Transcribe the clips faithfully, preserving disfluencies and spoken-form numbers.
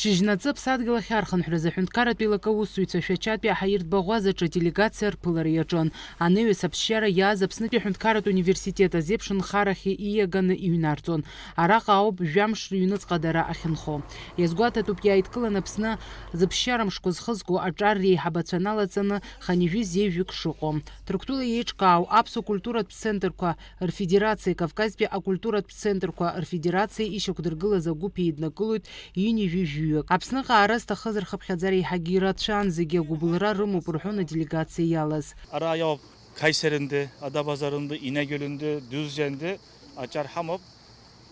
Шьыжьнаҵы аԥсадгьыл ахь архынҳәразы аҳәынҭқарратә еилакы аусзуҩцәа Шәачатәи аҳаиртә баӷәазаҿы делегациа рԥылара иаҿын. Анаҩс аԥсшьара иааз Аԥснытәи аҳәынҭқарратә университет азеиԥшынхарахь ииаганы иҩнарҵон. Араҟа ауп жәамш рыҩныҵҟа дара ахьынхо. Иазгәаҭатәуп, иааидкылан Аԥсны зыԥсшьара мшқәа зхызго аҿар реиҳабацәа налаҵаны, хынҩажәи жәаҩык шыҟоу. Ҭырқәтәыла еиҿкаау аԥсуа культуратә центрқәа рфедерациеи Кавказтәи акультуратә центрқәа рфедерациеи ишьақәдыргылаз агәыԥ еиднакылоит ҩынҩажәи жәаҩык. Аԥсныҟа аара зҭахыз рхыԥхьаӡара еиҳагьы ирацәан, зегьы агәыбылра рымоуп, рҳәон аделегациа иалаз. Ара иоуп Қаисеринтәи, Адабазарынтәи, Инагьылинтәи, Дузџьанинтәи аҿар ҳамоуп.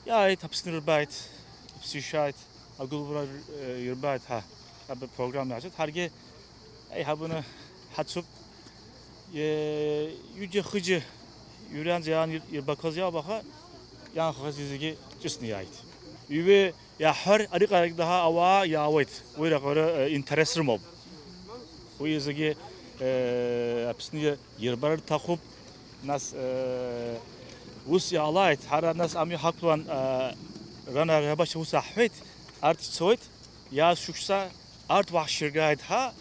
Иааит, Аԥсны рбааит, Аԥсны ишааит, агәылбра, э, ирбааит ҳәа аб-, программа иаҿуп. Ҳаргьы еиҳабны ҳацуп. Е, ҩыџьа-хыџьа иурианӡа иаан ир-, ирбақәаз иауп, аха иаанхоз зегьы ҿыцны иааит. Ҩы иаҳҳәар, ари ҟарагь даҳа ауаа иаауеит, уи раҟара, э, интерес рымоуп. Уи зегьы, э, Аԥсны ирбар рҭахуп. Нас, э, ус иаалааит, ҳара нас амҩа ҳақәлан, э, ранарабашьа ус аҳҳәеит, арҭ цоит, иааз шықәса арҭ уаҳшьыргааит ҳәа,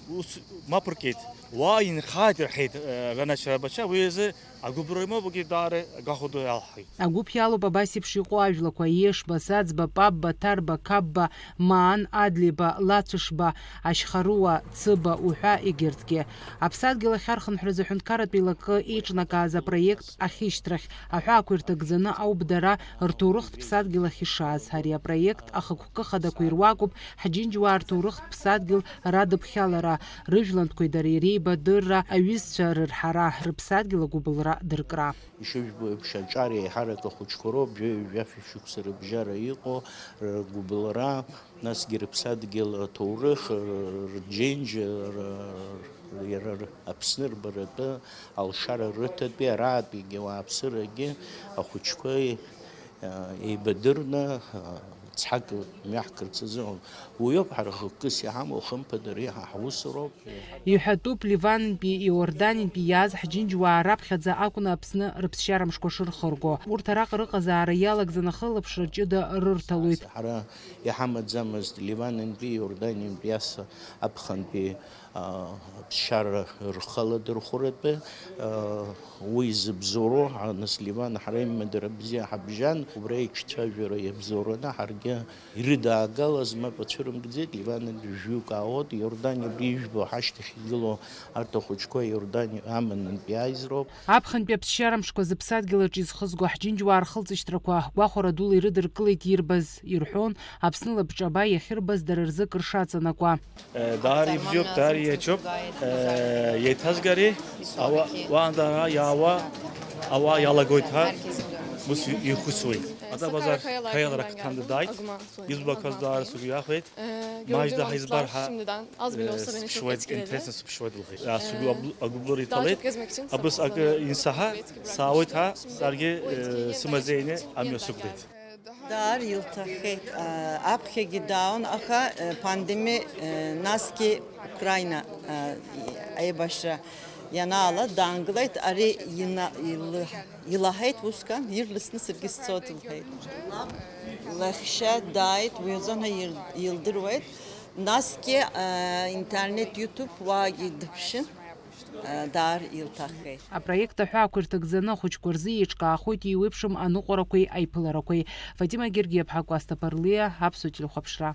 ус мап ркит. Уа инхааит рҳәеит, э, ранарабашьа, уи азы агәыбылра имоуп, уигьы даара агәахәа ду иалҳхит. Агәыԥ иалоуп абас еиԥш иҟоу ажәлақәа: Ешба, Саӡба, Пабба, Ҭарба, Қабба, Маан, Адлеиба, Лацәышба, Ашьхаруа, Цыба уҳәа егьырҭгьы. Аԥсадгьыл ахь архынҳәразы аҳәынҭқарратә еилакы еиҿнакааз апроект ахьышьҭрахь аҳәаақәа ирҭагӡаны ауп дара рҭоурыхтә ԥсадгьыл ахь ишааз. Ари апроект ахықәкы хадақәа ируакуп ҳџьынџьуаа рҭоурыхтә ԥсадгьыл радыԥхьалара, рыжәлантәқәеи дареи реибадырра, аҩызцәа рырҳара, рыԥсадгьыл агәыбылра дыркра. Ишыжәбо еиԥш, аҿар еиҳарак ахәыҷқәа роуп, жәаҩа-жәаф шықәса рыбжьара иҟоу ргәыбылра, насгьы рыԥсадгьыл аҭоурых, рџьынџь, р-, иара р-, Аԥсны рбаратәы, алшара рыҭатәи, араатәигьы ауааԥсырагьы ахәыҷқәа, а, еибадырны, а, цҳак мҩаҳкырц азыҳәан. Уиоуп ҳара хықәкыс иҳамоу, хымԥада, ари ҳа ҳусуроуп. Иҳәатәуп Ливанынтәи Иорданинтәи иааз ҳџьынџьуаа раԥхьаӡа акәны Аԥсны рыԥсшьара мшқәа шырхырго. Урҭ араҟа рыҟазаара иалагӡаны ахылаԥшра ҷыда рырҭалоит. Ҳара иҳамаӡамызт Ливанынтәи Иорданинтәи ас аԥхынтәи, а, аԥсшьара рхы аладырхәратәы, а, уи зыбзоуроу, а, нас Ливан ҳара имадара бзиа ҳабжьан, убра еиҿцәажәара иабзоураны ҳаргьы ирыдаагалаз мап ацәырымкӡеит, Ливанынтәи жәаҩык аауеит, Иордани абри ижәбо ҳашьҭахь игылоу арҭ ахәыҷқәа Иордани аманынтә иааизароуп. Аԥхынтәи аԥсшьара мшқәа зыԥсадгьыл аҿы изхызго ҳџьынџьуаа рхылҵышьҭрақәа гәахәара дула ирыдыркылеит ирбаз, ирҳәон, Аԥсны лабҿаба иахьырбаз дара рзы кыр шаҵанакуа. Э, даара ибзиоуп, даара иаҿуп. Э, еиҭазгари, ауа-, уаанӡа ара иаауа ауаа иалагоит ҳәа ус ихәыцуеит. Аҵабазар ҳаиалара қыҭанда дааит. Избақәаз даара сгәы иахәеит. Э, Маҷда ҳаизбар ҳәа, э, сыԥшуеит, интересно сыԥшуеит лҳәеит. Э, сгәы агәыблыра иҭалеит. Абыс акы инсаҳа, саауеит ҳәа, саргьы, э, сымазеины амҩа сықәлеит. Даар илҭаххеит, а, аԥхьагьы дааун, аха, э, пандемиа, э, насгьы Украина, а, аибашьра ианаала, даангылеит, ари ина-, илы-, илаҳаит усҟан, ирласны саргьы сцоит, лҳәеит. Лаҳәшьа дааит, уи азыҳәа ил-, илдыруеит. Насгьы, а, интернет, YouTube уаагьы дыԥшын. Даар илҭаххеит. Апроект аҳәаақәа ирҭагӡаны ахәыҷқәа рзы еиҿкаахоит еиуеиԥшым аныҟәарақәеи аиԥыларақәеи. Фатима Гергиаԥҳа, Кәасҭа Ԥарлиа, Аԥсуа телехәаԥшра.